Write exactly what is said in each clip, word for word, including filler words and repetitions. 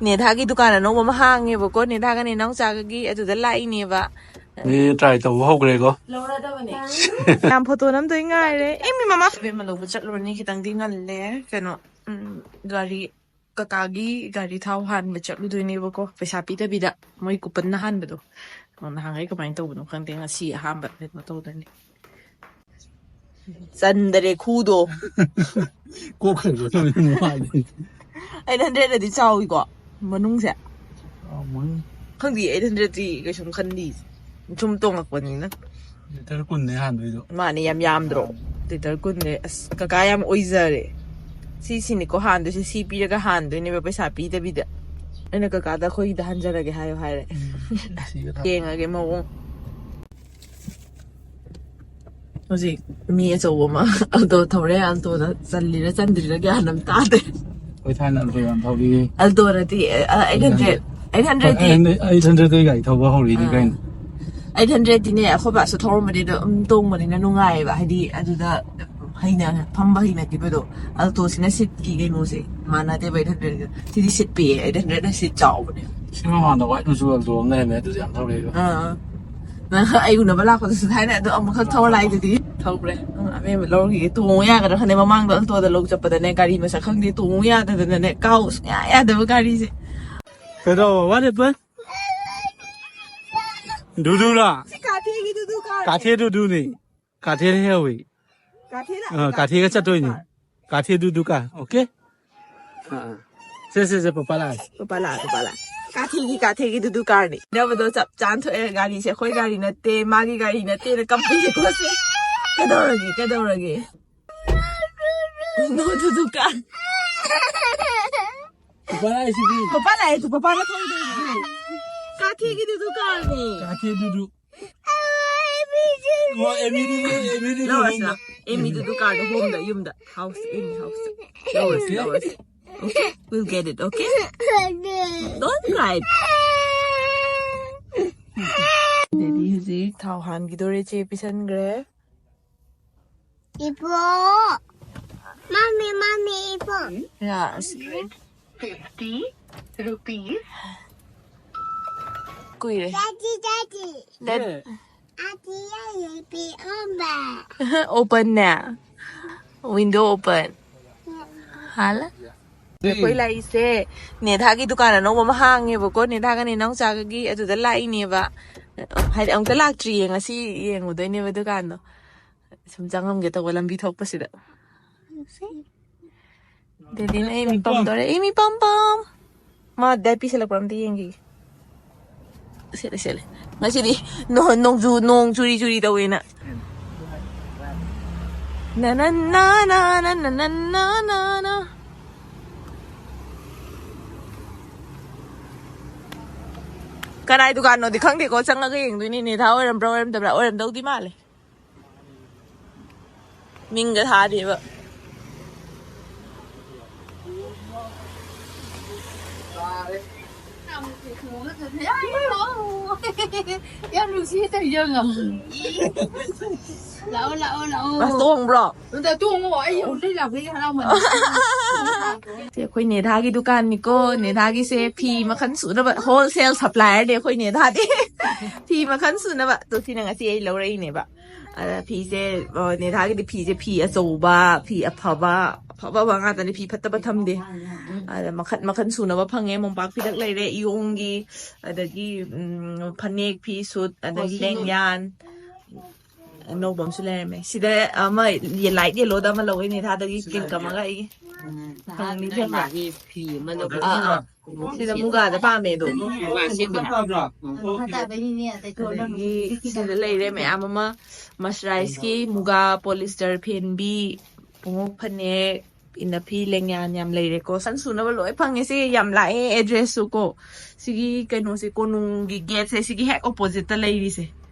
ꯅꯦꯗꯥꯒꯤ ꯗꯨꯀꯥꯟ ꯑꯅꯧꯕ ꯑꯃ ꯍꯥꯡꯉꯦꯕꯀꯣ, ꯅꯦꯗꯥꯒꯅꯦ ꯏꯅꯥꯎꯆꯥꯒꯒꯤ, ꯑꯗꯨꯗ ꯂꯥꯛꯏꯅꯦꯕ꯫ ꯃꯤ ꯇ꯭ꯔꯥꯏ ꯇꯧꯕ ꯍꯧꯈ꯭ꯔꯦꯀꯣ꯫ ꯌꯥꯝ ꯐꯣꯇꯣ ꯅꯝꯗꯣꯏ ꯉꯥꯏꯔꯦ꯫ ꯑꯦ, ꯃꯤ ꯃꯃꯥ ꯕꯦꯝꯃ ꯂꯧꯕ ꯆꯠꯂꯨꯔꯅꯤ, ꯈꯤꯇꯪꯗꯤ ꯉꯜꯂꯦ꯫ ꯀꯩꯅꯣ, ꯎꯝ, ꯒꯥꯔꯤ, ꯀꯀꯥꯒꯤ ꯒꯥꯔꯤ ꯊꯥꯎ ꯍꯥꯟꯕ ꯆꯠꯂꯨꯗꯣꯏꯅꯦꯕꯀꯣ, ꯄꯩꯁꯥ ꯄꯤꯗꯕꯤꯗ꯫ ꯃꯣꯏ ꯀꯨꯄꯟꯅ ꯍꯥꯟꯕꯗꯣ꯫ ꯑꯣ, ꯅꯍꯥꯟꯈꯩ ꯀꯃꯥꯏꯅ ꯇꯧꯕꯅꯣ ꯈꯪꯗꯦ, ꯉꯁꯤ ꯑꯍꯥꯟꯕ ꯀꯩꯅꯣ ꯇꯧꯗꯣꯏꯅꯦ꯫ ꯆꯟꯗꯔꯦ ꯈꯨꯗꯣ꯫ ꯀꯣꯛꯈ꯭ꯔꯁꯨ ꯊꯝꯃꯤ ꯅꯨꯡꯉꯥꯏꯗꯦ꯫ ꯑꯩꯠ ꯍꯟꯗ꯭ꯔꯦꯗꯅꯗꯤ ꯆꯥꯎꯏꯀꯣ ꯃꯅꯨꯡꯁꯦ꯫ ꯆꯥꯎꯃꯟ꯫ ꯈꯪꯗꯦ, ꯑꯩꯠ ꯍꯟꯗ꯭ꯔꯦꯗꯇꯤ ꯀꯩꯁꯨꯝ ꯈꯟꯗꯤ, ꯁꯨꯝ ꯇꯣꯡꯉꯛꯄꯅꯤꯅ꯫ ꯂꯤꯇꯔ ꯀꯨꯟꯅꯦ ꯍꯥꯟꯗꯣꯏꯗꯣ꯫ ꯃꯥꯅꯦ, ꯌꯥꯝ ꯌꯥꯝꯗ꯭ꯔꯣ? ꯂꯤꯇꯔ ꯀꯨꯟꯅꯦ꯫ ꯑꯁ, ꯀꯀꯥ ꯌꯥꯝ ꯑꯣꯏꯖꯔꯦ꯫ ꯁꯤꯁꯤꯅꯤꯀꯣ ꯍꯥꯟꯗꯣꯏꯁꯦ, ꯁꯤ ꯄꯤꯔꯒ ꯍꯥꯟꯗꯣꯏꯅꯦꯕ, ꯄꯩꯁꯥ ꯄꯤꯗꯕꯤꯗ꯫ ꯑꯩꯅ ꯀꯀꯥꯗ ꯑꯩꯈꯣꯏꯒꯤꯗ ꯍꯟꯖꯔꯒꯦ ꯍꯥꯏꯌꯣ ꯍꯥꯏꯔꯦ꯫ ꯁꯤꯒ ꯊꯝ- ꯌꯦꯡꯉꯒꯦ ꯃꯑꯣꯡ꯫ ꯍꯧꯖꯤꯛ ꯃꯤ ꯑꯆꯧꯕ ꯑꯃ ꯑꯜꯇꯣ ꯊꯧꯔꯦ꯫ ꯑꯜꯇꯣꯗ ꯆꯜꯂꯤꯔ ꯆꯟꯗ꯭ꯔꯤꯔ ꯒ꯭ꯌꯥꯟ ꯑꯃ ꯇꯥꯗꯦ꯫ ꯑꯩꯈꯣꯏ ꯊꯥꯏꯅ ꯑꯜꯇꯣ ꯌꯥꯝ ꯊꯧꯔꯤ꯫ ꯑꯜꯇꯣ ꯅꯠꯇꯦ, ꯑꯩꯠ ꯍꯟꯗ꯭ꯔꯦꯠ꯫ ꯑꯩꯠ ꯍꯟꯗ꯭ꯔꯦꯠꯇꯤ ꯑꯩꯠ ꯍꯟꯗ꯭ꯔꯦꯠꯇꯩ ꯒꯥꯔꯤ ꯊꯧꯕ ꯍꯧꯔꯤꯅꯤ ꯀꯩꯅꯣ꯫ ꯑꯩꯠ ꯍꯟꯗ꯭ꯔꯦꯠꯇꯤꯅꯦ, ꯑꯩꯈꯣꯏ ꯕꯥꯁꯨ ꯊꯧꯔꯝꯕꯅꯤꯅ ꯑꯗꯨꯝ ꯇꯣꯡꯕꯅꯤꯅ ꯅꯨꯡꯉꯥꯏꯌꯦꯕ, ꯍꯥꯏꯗꯤ ꯑꯗꯨꯗ ꯍꯩꯅ ꯐꯝꯕ ꯍꯩꯅꯈꯤꯕꯗꯣ꯫ ꯑꯜꯇꯣꯁꯤꯅ ꯁꯤꯠꯀꯤ ꯀꯩꯅꯣꯁꯦ ꯃꯥꯟꯅꯗꯦꯕ ꯑꯩꯠ ꯍꯟꯗ꯭ꯔꯦꯠꯀ꯫ ꯁꯤꯗꯤ ꯁꯤꯠ ꯄꯤꯛꯑꯦ, ꯑꯩꯠ ꯍꯟꯗ꯭ꯔꯦꯠꯅ ꯁꯤꯠ ꯆꯥꯎꯕꯅꯦ꯫ ꯁꯤ ꯃꯃꯥꯡꯗ ꯋꯥꯏꯠ ꯃꯆꯨ ꯑꯜꯇꯣ ꯑꯃ ꯂꯩꯔꯝꯃꯦ, ꯑꯗꯨꯗꯤ ꯌꯥꯝ ꯊꯧꯔꯛꯑꯦꯕ꯫ ꯑꯥ꯫ ꯅꯪ ꯑꯩ ꯎꯅꯕ ꯂꯥꯛꯄꯗꯁꯨ ꯊꯥꯏꯅ ꯑꯗꯣ ꯑꯃꯨꯛꯈꯛ ꯊꯧꯔ ꯂꯥꯛꯏꯗꯨꯗꯤ꯫ ꯊꯧꯈ꯭ꯔꯦ꯫ ꯑꯪ, ꯑꯕꯦꯝꯃ ꯂꯧꯔꯨꯈꯤꯒꯦ꯫ ꯇꯣꯡꯉꯨ ꯌꯥꯒꯗ꯭ꯔꯥ ꯈꯪꯗꯦ꯫ ꯃꯃꯥꯡꯗ ꯑꯜꯇꯣꯗ ꯂꯧ ꯆꯠꯄꯗꯅꯦ, ꯒꯥꯔꯤ ꯃꯁꯛ ꯈꯪꯗꯦ, ꯇꯣꯡꯉꯨ ꯌꯥꯗꯗꯅꯅꯦ, ꯀꯥꯎ ꯁꯨꯡꯌꯥ ꯌꯥꯗꯕ ꯒꯥꯔꯤꯁꯦ꯫ ꯀꯩꯗꯧꯕ? What happened? ꯗꯨꯗꯨꯔꯥ? ꯁꯤ ꯀꯥꯊꯦꯒꯤ ꯗꯨꯗꯨ ꯀꯥꯔ꯫ ꯀꯥꯊꯦ ꯗꯨꯗꯨꯅꯦ꯫ ꯀꯥꯊꯦ ꯂꯩꯍꯧꯋꯤ꯫ ꯀꯥꯊꯦꯅ ꯑ, ꯀꯥꯊꯦꯒ ꯆꯠꯇꯣꯏꯅꯤ꯫ ꯀꯥꯊꯦ ꯗꯨꯗꯨ ꯀꯥꯔ꯫ Okay? ꯑꯥ, ꯑꯥ꯫ ꯁꯦ, ꯁꯦ, ꯁꯦ, ꯄꯄꯥ ꯂꯥꯛꯑꯦ꯫ ꯄꯄꯥ ꯂꯥꯛꯑꯦ, ꯄꯄꯥ ꯂꯥꯛꯑꯦ꯫ ꯀꯥꯊꯦꯒꯤ, ꯀꯥꯊꯦꯒꯤ ꯗꯨꯗꯨ ꯀꯥꯔꯅꯤ꯫ ꯏꯟꯅꯕꯗꯣ ꯆꯞ ꯆꯥꯅ ꯊꯣꯛꯑꯦ꯫ ꯒꯥꯔꯤꯁꯦ ꯑꯩꯈꯣꯏ ꯒꯥꯔꯤ ꯅꯠꯇꯦ, ꯃꯥꯒꯤ ꯒꯥꯔꯤ ꯅꯠꯇꯦꯅ ꯀꯞꯄꯤꯁꯦ ꯈꯣꯠꯁꯦ꯫ ꯀꯩꯗꯧꯔꯒꯦ, ꯀꯩꯗꯧꯔꯒꯦ? ꯅꯣ ꯗꯨꯗꯨ ꯀꯥꯔ꯫ ꯄꯄꯥ ꯂꯥꯛꯏꯁꯤꯗꯤ꯫ ꯄꯄꯥ ꯂꯥꯛꯑꯦ, ꯄꯄꯥꯅ ꯊꯧꯗꯣꯏꯅꯦ꯫ ꯀꯥꯊꯦꯒꯤ ꯗꯨꯗꯨ ꯀꯥꯔꯅꯤ꯫ ꯀꯥꯊꯦ ꯗꯨꯗꯨ꯫ ꯑꯣ, ꯑꯦꯃꯤꯗꯨꯗꯤ, ꯑꯦꯃꯤꯗꯨꯗꯤ ꯂꯧꯔꯁꯤ ꯍꯣꯝꯗ꯫ ꯂꯥꯎ꯫ ꯑꯦꯃꯤꯗꯨꯗꯨ ꯀꯥꯔꯗꯣ ꯍꯣꯝꯗ, ꯌꯨꯝꯗ꯫ House, in house. ꯂꯧꯔꯁꯤ, ꯂꯧꯔꯁꯤ꯫ Okay, we'll get it, okay? Don't cry. Daddy ꯍꯧꯖꯤꯛ ꯊꯥꯎ ꯍꯥꯟꯈꯤꯗꯣꯔꯦ, ꯆꯦ ꯄꯤꯁꯟꯈ꯭ꯔꯦ꯫ Ipo. Mommy, mommy, ipo. Yes. Rupees. ꯀꯨꯏꯔꯦ꯫ Daddy, daddy. Dad- ꯑꯗꯤ ꯑꯩ ꯄꯤ ꯑꯣꯟꯕ꯫ Open ꯅꯦ꯫ Window open꯫ ꯍꯥꯜꯂꯦ꯫ ꯑꯩꯈꯣꯏ ꯂꯥꯛꯏꯁꯦ ꯅꯦꯊꯥꯒꯤ ꯗꯨꯀꯥꯟ ꯑꯅꯧꯕ ꯑꯃ ꯍꯥꯡꯉꯦꯕꯀꯣ, ꯅꯦꯊꯥꯒ ꯅꯦꯅꯥꯎꯆꯥꯒꯒꯤ꯫ ꯑꯗꯨꯗ ꯂꯥꯛꯏꯅꯦꯕ꯫ ꯍꯥꯏꯗꯤ ꯑꯃꯨꯛꯇ ꯂꯥꯛꯇ꯭ꯔꯤꯌꯦ, ꯉꯁꯤ ꯌꯦꯡꯉꯨꯗꯣꯏꯅꯦꯕ ꯗꯨꯀꯥꯟꯗꯣ꯫ ꯁꯨꯝ ꯆꯪꯉꯝꯒꯦ ꯇꯧꯕ ꯂꯝꯕꯤ ꯊꯣꯛꯄꯁꯤꯗ꯫ ꯗꯦꯗꯤꯅ ꯑꯩ ꯃꯤ ꯄꯝꯗꯣꯔꯦ, ꯑꯩ ꯃꯤ ꯄꯝ ꯄꯝ꯫ ꯃꯥ ꯗꯦꯠ ꯄꯤꯁꯜꯂꯛꯄ꯭ꯔꯥ ꯑꯝꯇ ꯌꯦꯡꯈꯤꯒꯦ꯫ ꯁꯦꯠꯂꯦ, ꯁꯦꯠꯂꯦ꯫ ꯉꯁꯤꯗꯤ ꯅꯣ-, ꯅꯣꯡꯖꯨ, ꯅꯣꯡ ꯆꯨꯔꯤ ꯆꯨꯔꯤ ꯇꯧꯋꯦꯅ꯫ ꯅ ꯅ ꯅ ꯅ ꯅ ꯅ ꯅ ꯅ ꯅ꯫ ꯀꯅꯥꯏ ꯗꯨꯀꯥꯟꯅꯣꯗꯤ ꯈꯪꯗꯦꯀꯣ, ꯆꯪꯉꯒ ꯌꯦꯡꯗꯣꯏꯅꯤ꯫ ꯅꯦꯊꯥ ꯑꯣꯏꯔꯝꯕ꯭ꯔꯥ ꯑꯣꯏꯔꯝꯗꯕ꯭ꯔꯥ? ꯑꯣꯏꯔꯝꯗꯧꯗꯤ ꯃꯥꯜꯂꯦ꯫ ꯃꯤꯡꯒ ꯊꯥꯗꯦꯕ꯫ ꯌꯥꯝ ꯅꯨꯡꯁꯤ ꯇꯧꯖ ꯉꯝ꯫ ꯂꯥꯛꯑꯣ, ꯂꯥꯛꯑꯣ, ꯂꯥꯛꯑꯣ꯫ ꯑꯁ, ꯇꯣꯡꯕ꯭ꯔꯣ? ꯑꯗ ꯇꯣꯡꯉꯣ, ꯑꯩ ꯍꯧꯖꯤꯛ ꯂꯥꯛꯄꯒꯤ ꯍꯔꯥꯎꯃꯟ꯫ ꯁꯤ ꯑꯩꯈꯣꯏ ꯅꯦꯊꯥꯒꯤ ꯗꯨꯀꯥꯟꯅꯤꯀꯣ꯫ ꯅꯦꯊꯥꯒꯤꯁꯦ ꯐꯤ ꯃꯈꯜ ꯁꯨꯅꯕ wholesale supplierꯅꯦ ꯑꯩꯈꯣꯏ ꯅꯦꯊꯥꯗꯤ꯫ ꯐꯤ ꯃꯈꯜ ꯁꯨꯅꯕ꯫ ꯑꯗꯣ ꯁꯤꯅ ꯉꯁꯤ ꯑꯩ ꯂꯧꯔꯛꯏꯅꯦꯕ꯫ ꯑꯗ ꯐꯤꯁꯦ, ꯑ, ꯅꯦꯊꯥꯒꯤꯗꯤ ꯐꯤꯁꯦ ꯐꯤ ꯑꯆꯧꯕ, ꯐꯤ ꯑꯐꯕ, ꯑꯐꯕ ꯉꯥꯛꯇꯅꯤ, ꯐꯤ ꯐꯠꯇꯕ ꯊꯝꯗꯦ꯫ ꯑꯗ ꯃꯈꯟ ꯃꯈꯟ ꯁꯨꯅꯕ ꯐꯪꯉꯦ꯫ ꯃꯣꯝꯄꯥꯛ ꯐꯤꯗꯛ ꯂꯩꯔꯦ, ꯏꯌꯣꯡꯒꯤ, ꯑꯗꯒꯤ, ꯎꯝ, ꯐꯅꯦꯛ, ꯐꯤ, ꯁꯨꯠ, ꯑꯗꯒꯤ ꯂꯦꯡꯌꯥꯟ꯫ ꯑꯅꯧꯕ ꯑꯃꯁꯨ ꯂꯩꯔꯝꯃꯦ꯫ ꯁꯤꯗ ꯑꯃ ꯂꯥꯏꯠ ꯌꯦꯂꯣꯗ ꯑꯃ ꯂꯧꯋꯦ ꯅꯦꯊꯥꯗꯒꯤ, ꯀꯤꯟ ꯀꯝꯃꯒ ꯑꯩꯒꯤ꯫ ꯎꯝ, ꯈꯪꯅꯤ ꯈꯪꯕ꯭ꯔꯥ? ꯃꯥꯒꯤ ꯐꯤ ꯑꯃ ꯂꯧꯕ꯫ ꯑꯥ, ꯑꯥ꯫ ꯁꯤꯗ ꯃꯨꯒꯥꯗ ꯄꯥꯝꯃꯦ ꯑꯗꯣ꯫ ꯃꯨꯒꯥ ꯁꯦꯠꯄꯗꯣ꯫ ꯑꯗꯒꯤ ꯁꯤꯗ ꯂꯩꯔꯦ ꯃꯌꯥꯝ ꯑꯃ, ꯃꯁꯔꯥꯏꯁꯀꯤ ꯃꯨꯒꯥ, ꯄꯣꯂꯤꯁꯇꯔ ꯐꯦꯟꯕꯤ, ꯄꯨꯡꯉꯣꯛ ꯐꯅꯦꯛ, ꯏꯟꯅ ꯐꯤ, ꯂꯦꯡꯌꯥꯟ ꯌꯥꯝ ꯂꯩꯔꯦꯀꯣ꯫ ꯁꯟ ꯁꯨꯅꯕ ꯂꯣꯏ ꯐꯪꯉꯦ꯫ ꯁꯤ ꯌꯥꯝ ꯂꯥꯛꯑꯦ ꯑꯦꯗ꯭ꯔꯦꯁꯁꯨ ꯀꯣ꯫ ꯁꯤꯒꯤ ꯀꯩꯅꯣꯁꯦ, ꯀꯣꯅꯨꯡꯒꯤ ꯒꯦꯠꯁꯦ ꯁꯤꯒꯤ ꯍꯦꯛ ꯑꯣꯄꯣꯖꯤꯠꯇ ꯂꯩꯔꯤꯁꯦ꯫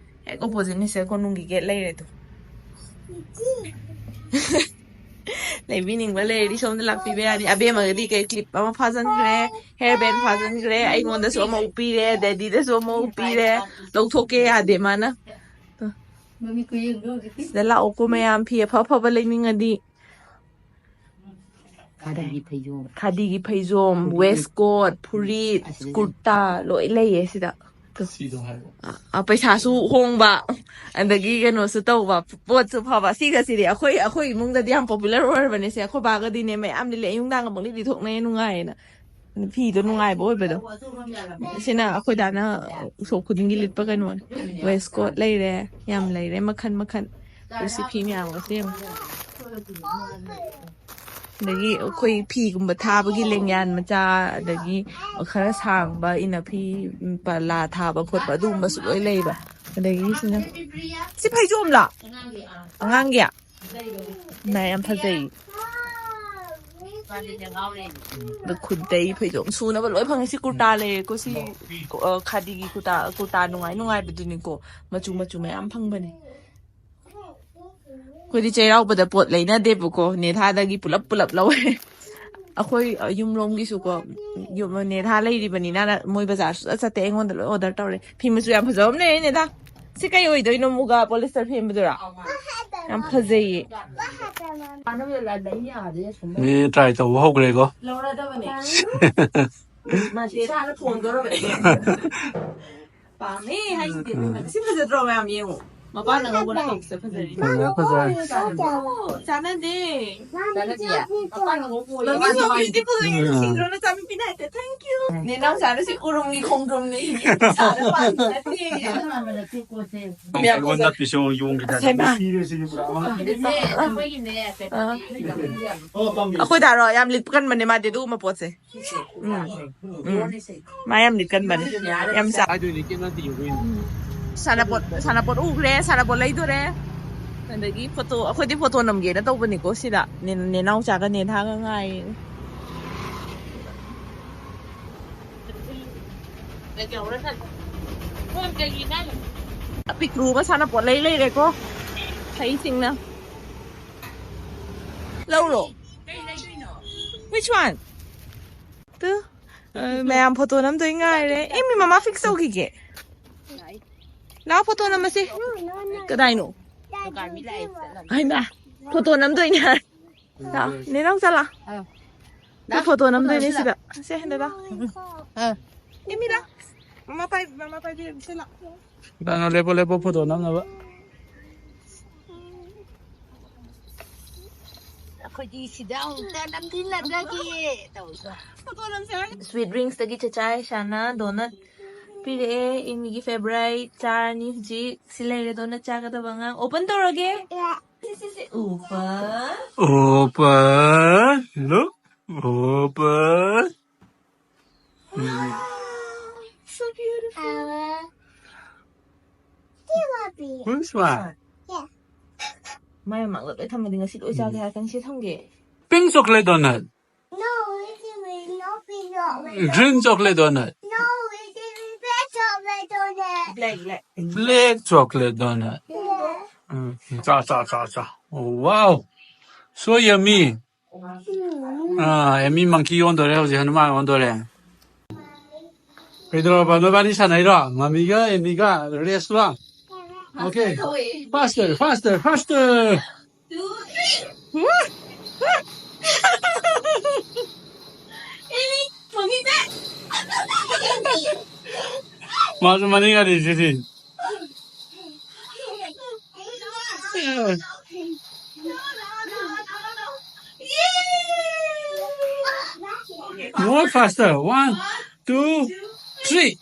ꯍꯦꯛ ꯑꯣꯄꯣꯖꯤꯠꯅꯤ ꯁꯦ ꯀꯣꯅꯨꯡꯒꯤ ꯒꯦꯠ ꯂꯩꯔꯦꯗꯣ꯫ ꯂꯩꯕꯤꯅꯤꯡꯕ ꯂꯩꯔꯗꯤ ꯁꯣꯝꯗ ꯂꯥꯛꯄꯤꯕ ꯌꯥꯅꯤ꯫ ꯑꯕꯦꯝꯃꯒꯗꯤ ꯀꯩ ꯀ꯭ꯂꯤꯞ ꯑꯃ ꯐꯥꯖꯟꯈ꯭ꯔꯦ, ꯍꯦꯌꯔ ꯕꯦꯟ ꯐꯥꯖꯟꯈ꯭ꯔꯦ, ꯑꯩꯉꯣꯟꯗꯁꯨ ꯑꯃ ꯎꯞꯄꯤꯔꯦ, ꯗꯦꯗꯤꯗꯁꯨ ꯑꯃ ꯎꯞꯄꯤꯔꯦ꯫ ꯂꯧꯊꯣꯛꯀꯦ ꯌꯥꯗꯦ ꯃꯥꯅ꯫ ꯁꯤꯗ ꯂꯥꯛꯑꯣꯀꯣ ꯃꯌꯥꯝ, ꯐꯤ ꯑꯐ ꯑꯐꯕ ꯂꯩꯅꯤꯡꯉꯗꯤ꯫ ꯈꯥꯗꯤꯒꯤ ꯐꯩꯖꯣꯝ, ꯈꯥꯗꯤꯒꯤ ꯐꯩꯖꯣꯝ, ꯋꯦꯁꯀꯣꯠ, ꯐꯨꯔꯤꯠ, ꯀꯨꯔꯇꯥ ꯂꯣꯏ ꯂꯩꯌꯦ ꯁꯤꯗ꯫ ꯁꯤꯗꯣ ꯍꯥꯏꯕ꯫ ꯑ, ꯄꯩꯁꯥꯁꯨ ꯍꯣꯡꯕ, ꯑꯗꯒꯤ ꯀꯩꯅꯣꯁꯨ ꯇꯧꯕ, ꯄꯣꯠꯁꯨ ꯐꯕ꯫ ꯁꯤꯒꯁꯤꯗꯤ ꯑꯩꯈꯣꯏ, ꯑꯩꯈꯣꯏ ꯏꯃꯨꯡꯗꯗꯤ ꯌꯥꯝ ꯄꯣꯄꯨꯂꯔ ꯑꯣꯏꯔꯕꯅꯦ꯫ ꯁꯦ ꯑꯩꯈꯣꯏ ꯕꯥꯒꯗꯤꯅꯦ ꯃꯌꯥꯝ ꯂꯤꯠꯂꯦ, ꯑꯌꯨꯛ ꯅꯨꯡꯗꯥꯡꯒ ꯄꯪꯂꯤꯠ ꯂꯤꯠꯊꯣꯛꯅꯩ, ꯅꯨꯡꯉꯥꯏꯌꯦꯅ꯫ ꯐꯤꯗꯣ ꯅꯨꯡꯉꯥꯏꯕ ꯑꯣꯏꯕꯗꯣ꯫ ꯁꯤꯅ ꯑꯩꯈꯣꯏ ꯗꯥꯅ ꯎꯁꯣꯞ ꯈꯨꯗꯤꯡꯒꯤ ꯂꯤꯠꯄ ꯀꯩꯅꯣꯅꯦ꯫ ꯋꯦꯁꯀꯣꯠ ꯂꯩꯔꯦ, ꯌꯥꯝ ꯂꯩꯔꯦ, ꯃꯈꯟ ꯃꯈꯟ꯫ ꯑꯗꯨ ꯁꯤ ꯐꯤ ꯃꯌꯥꯝꯒꯁꯦ ꯌꯦꯡꯉꯣ꯫ ꯑꯗꯒꯤ ꯑꯩꯈꯣꯏ ꯐꯤꯒꯨꯝꯕ ꯊꯥꯕꯒꯤ ꯂꯦꯡꯌꯥꯟ ꯃꯆꯥ, ꯑꯗꯒꯤ ꯈꯔ ꯁꯥꯡꯕ ꯏꯟꯅ ꯐꯤ, ꯎꯝ, ꯄꯂꯥ ꯊꯥꯕ ꯈꯣꯠꯄ ꯑꯗꯨꯒꯨꯝꯕꯁꯨ ꯂꯣꯏ ꯂꯩꯕ꯫ ꯑꯗꯒꯤ ꯁꯤꯅ, ꯁꯤ ꯐꯩꯖꯣꯝꯂꯣ? ꯑꯉꯥꯡꯒꯤ? ꯃꯥ ꯌꯥꯝ ꯐꯖꯩ꯫ ꯑꯗ ꯈꯨꯗꯩ ꯐꯩꯖꯣꯝ ꯁꯨꯅꯕ ꯂꯣꯏ ꯐꯪꯉꯦ꯫ ꯁꯤ ꯀꯨꯔꯇꯥ ꯂꯩꯔꯦꯀꯣ꯫ ꯁꯤ, ꯑ, ꯈꯥꯗꯤꯒꯤ ꯀꯨꯔꯇꯥ, ꯀꯨꯔꯇꯥ ꯅꯨꯡꯉꯥꯏ ꯅꯨꯡꯉꯥꯏꯕꯗꯨꯅꯤꯀꯣ꯫ ꯃꯆꯨ ꯃꯆꯨ ꯃꯌꯥꯝ ꯐꯪꯕꯅꯦ꯫ ꯑꯩꯈꯣꯏꯗꯤ ꯆꯩꯔꯥꯎꯕꯗ ꯄꯣꯠ ꯂꯩꯅꯗꯦꯕꯀꯣ, ꯅꯦꯊꯥꯗꯒꯤ ꯄꯨꯂꯞ ꯄꯨꯂꯞ ꯂꯧꯋꯦ꯫ ꯑꯩꯈꯣꯏ ꯌꯨꯝꯂꯣꯝꯒꯤꯁꯨꯀꯣ, ꯌꯨꯝ, ꯅꯦꯊꯥ ꯂꯩꯔꯤꯕꯅꯤꯅ ꯃꯣꯏ ꯕꯖꯥꯔ ꯁꯨꯡꯆꯠ ꯆꯠꯇꯦ, ꯑꯩꯉꯣꯟꯗ ꯂꯣꯏ ꯑꯣꯔꯗꯔ ꯇꯧꯔꯦ꯫ ꯐꯤ ꯃꯆꯨ ꯌꯥꯝ ꯐꯖꯕ ꯑꯃ ꯂꯩꯔꯦ ꯅꯦꯊꯥ꯫ ꯁꯤ ꯀꯩ ꯑꯣꯏꯗꯣꯏꯅꯣ? ꯃꯨꯒꯥ ꯄꯣꯂꯤꯁꯇꯔ ꯐꯦꯟꯕꯗꯨꯔꯥ? ꯌꯥꯝ ꯐꯖꯩꯌꯦ꯫ ꯃꯤ ꯇ꯭ꯔꯥꯏ ꯇꯧꯕ ꯍꯧꯈ꯭ꯔꯦꯀꯣ꯫ ꯃꯥꯁꯤ ꯏꯁꯥꯅ ꯊꯣꯡꯗꯣꯔꯕꯅꯦ꯫ ꯄꯥꯝꯃꯦ ꯍꯥꯏꯁꯤꯗꯤ꯫ ꯁꯤ ꯐꯖꯗ꯭ꯔꯣ ꯃꯌꯥꯝ? ꯌꯦꯡꯉꯣ꯫ ꯃꯄꯥꯟ ꯑꯉꯧꯕꯅ ꯍꯧꯕꯁꯦ ꯐꯖꯔꯤ꯫ ꯐꯖꯔꯦ, ꯐꯖꯔꯦ꯫ ꯆꯥꯟꯅꯗꯦ꯫ ꯆꯥꯟꯅꯗꯤꯌꯦ? ꯃꯄꯥꯟ ꯑꯉꯧꯕ ꯑꯣꯏꯌꯦ꯫ ꯃꯃꯤꯡ ꯌꯥꯎꯕꯤꯗꯤ ꯐꯖꯅ ꯅꯨꯡꯁꯤꯗ꯭ꯔꯣ? ꯅꯆꯥꯅꯨꯄꯤꯅ ꯍꯥꯏꯐꯦꯠ, "Thank you." ꯅꯦ ꯅꯥꯎꯆꯥꯅ ꯁꯤ ꯎꯔꯨꯝꯒꯤ ꯈꯣꯡꯗ꯭ꯔꯨꯝꯅꯦ꯫ ꯏꯁꯥꯗ ꯄꯥꯟꯕ ꯅꯠꯇꯦ꯫ ꯑꯩꯉꯣꯟꯗ ꯄꯤꯁꯨꯝ ꯌꯣꯡꯈꯤꯗꯅ꯫ ꯍꯩꯃꯥ꯫ ꯁꯤꯔꯦ ꯁꯤꯗꯤ ꯄꯨꯔꯥ꯫ ꯑꯩꯈꯣꯏ ꯗꯥꯔꯣ ꯌꯥꯝ ꯂꯤꯠ ꯀꯟꯕꯅꯦ ꯃꯥꯗꯤ ꯑꯗꯨꯒꯨꯝꯕ ꯄꯣꯠꯁꯦ꯫ ꯎꯝ꯫ ꯎꯝ꯫ ꯃꯥ ꯌꯥꯝ ꯂꯤꯠ ꯀꯟꯕꯅꯦ꯫ ꯌꯥꯝ ꯆꯥ-, ꯍꯥꯏꯗꯣꯏꯅꯦ ꯀꯩꯝ ꯅꯠꯇꯦ ꯌꯦꯡꯉꯨ꯫ ꯁꯥꯟꯅꯄꯣꯠ, ꯁꯥꯟꯅꯄꯣꯠ ꯎꯈ꯭ꯔꯦ, ꯁꯥꯟꯅꯄꯣꯠ ꯂꯩꯗꯣꯔꯦ꯫ ꯑꯗꯒꯤ ꯐꯣꯇꯣ, ꯑꯩꯈꯣꯏꯗꯤ ꯐꯣꯇꯣ ꯅꯝꯒꯦꯅ ꯇꯧꯕꯅꯤꯀꯣ ꯁꯤꯗ꯫ ꯅꯦ-, ꯅꯦꯅꯥꯎꯆꯥꯒ ꯅꯦꯊꯥꯒ ꯉꯥꯏ꯫ ꯑꯄꯤꯛꯇ꯭ꯔꯨ ꯑꯃ ꯁꯥꯟꯅꯄꯣꯠ ꯂꯩ ꯂꯩꯔꯦꯀꯣ꯫ ꯍꯩꯁꯤꯡꯅ꯫ ꯂꯧꯔꯣ꯫ Which one? ꯇꯨ, ꯑ, ꯃꯌꯥꯝ ꯐꯣꯇꯣ ꯅꯝꯗꯣꯏ ꯉꯥꯏꯔꯦ꯫ ꯑꯦ, ꯃꯤ ꯃꯃꯥ ꯐꯤꯛꯁ ꯇꯧꯈꯤꯒꯦ꯫ ꯂꯥꯎ, ꯐꯣꯇꯣ ꯅꯝꯃꯁꯤ꯫ ꯀꯗꯥꯏꯅꯣ? ꯍꯩꯃꯥ, ꯐꯣꯇꯣ ꯅꯝꯗꯣꯏꯅꯦ ꯍꯥꯏ꯫ ꯂꯥꯛꯑꯣ, ꯅꯦꯅꯥꯎ ꯆꯠꯂꯣ꯫ ꯑꯥ꯫ ꯑꯩꯈꯣꯏ ꯐꯣꯇꯣ ꯅꯝꯗꯣꯏꯅꯦ ꯁꯤꯗ꯫ ꯁꯦ, ꯍꯦꯟꯗ ꯂꯥꯛꯑꯣ꯫ ꯑꯥ꯫ ꯑꯦ, ꯃꯤꯔꯥ? ꯃꯃꯥ ꯄꯥꯏ, ꯃꯃꯥ ꯄꯥꯏꯕꯤꯔꯒꯦ, ꯁꯤ ꯂꯥꯛꯑꯣ꯫ ꯂꯦꯞꯄꯣ, ꯂꯦꯞꯄꯣ, ꯐꯣꯇꯣ ꯅꯝꯅꯕ꯫ ꯑꯩꯈꯣꯏꯗꯤ ꯁꯤꯗ ꯑꯃꯨꯛꯇ ꯅꯝꯁꯤꯜꯂꯗ꯭ꯔꯒꯦ ꯇꯧꯕ꯫ ꯐꯣꯇꯣ ꯅꯝꯁꯦ ꯍꯥꯏꯔꯒ꯫ Sweet Dreams ꯇꯒꯤ ꯆꯦꯆꯥ ꯏꯁꯥꯅ donut ꯄꯤꯔꯛꯑꯦ꯫ ꯏꯃꯤꯒꯤ favourite ꯆꯥꯔꯅꯤ ꯍꯧꯖꯤꯛ꯫ ꯁꯤ ꯂꯩꯔꯦ donut ꯆꯥꯒꯗꯕ ꯑꯉꯥꯡ꯫ Open ꯇꯧꯔꯒꯦ꯫ ꯁꯤ, ꯁꯤ, ꯁꯤ, open꯫ Open. Look. Open. Wow, so beautiful. Which one? ꯃꯥꯏ ꯃꯃꯥꯡꯗ ꯂꯣꯏ ꯊꯝꯃꯗꯤ ꯉꯁꯤ ꯂꯣꯏ ꯆꯥꯒꯦ ꯍꯥꯏꯔꯛꯀꯅꯤ꯫ ꯁꯤ ꯊꯝꯒꯦ꯫ Pink chocolate donut. No, it is not pink chocolate. Green chocolate donut. No, it is black chocolate donut. Black, black. Black chocolate donut. Yeah. ꯎꯝ, ꯆꯥ, ꯆꯥ, ꯆꯥ, ꯆꯥ꯫ Wow. So yummy. ꯑꯥ, ꯑꯦꯃꯤ monkey ꯑꯣꯟꯗꯣꯔꯦ ꯍꯧꯖꯤꯛ, ꯍꯅꯨꯃꯥꯟ ꯑꯣꯟꯗꯣꯔꯦ꯫ ꯀꯩꯗꯧꯔꯕ? ꯅꯣꯏꯕꯥꯅꯤ ꯁꯥꯟꯅꯩꯔꯣ? ꯃꯃꯤꯒ ꯑꯦꯃꯤꯒ race ꯂꯣ? Okay. Faster, faster, faster. ꯃꯥꯁꯨ ꯃꯅꯤꯡ ꯍꯜꯂꯤꯁꯤꯗꯤ꯫ More faster. One, two, three.